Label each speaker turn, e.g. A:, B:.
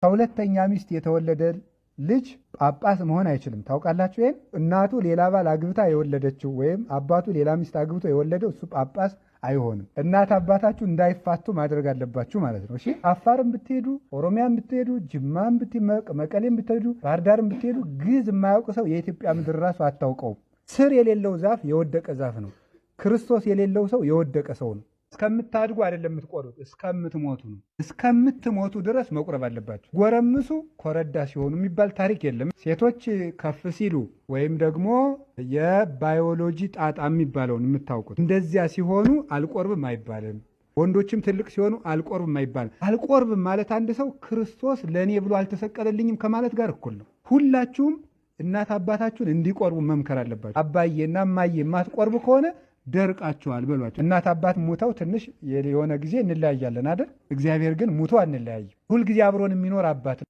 A: ከሁለተኛ ሚስት የተወለደ ልጅ ጳጳስ መሆን አይችልም። ታውቃላችሁ ይሄን? እናቱ ሌላ ባል አግብታ የወለደችው ወይም አባቱ ሌላ ሚስት አግብቶ የወለደው እሱ ጳጳስ አይሆንም። እናት አባታችሁ እንዳይፋቱ ማድረግ አለባችሁ ማለት ነው። እሺ፣ አፋርም ብትሄዱ፣ ኦሮሚያም ብትሄዱ፣ ጅማም መቀሌም ብትሄዱ፣ ባህር ዳርም ብትሄዱ ግዕዝ የማያውቅ ሰው የኢትዮጵያ ምድር ራሱ አታውቀውም። ስር የሌለው ዛፍ የወደቀ ዛፍ ነው። ክርስቶስ የሌለው ሰው የወደቀ ሰው ነው። እስከምታድጉ አይደለም የምትቆርቡት፣ እስከምትሞቱ ነው። እስከምትሞቱ ድረስ መቁረብ አለባችሁ። ጎረምሱ ኮረዳ ሲሆኑ የሚባል ታሪክ የለም። ሴቶች ከፍ ሲሉ ወይም ደግሞ የባዮሎጂ ጣጣ የሚባለውን የምታውቁት እንደዚያ ሲሆኑ አልቆርብም አይባልም። ወንዶችም ትልቅ ሲሆኑ አልቆርብም አይባልም። አልቆርብም ማለት አንድ ሰው ክርስቶስ ለእኔ ብሎ አልተሰቀለልኝም ከማለት ጋር እኩል ነው። ሁላችሁም እናት አባታችሁን እንዲቆርቡ መምከር አለባችሁ። አባዬና እማዬ የማትቆርቡ ከሆነ ደርቃችኋል በሏቸው። እናት አባት ሙተው ትንሽ የሆነ ጊዜ እንለያያለን አይደል? እግዚአብሔር ግን ሙቶ አንለያይም። ሁልጊዜ አብሮን የሚኖር አባት ነው።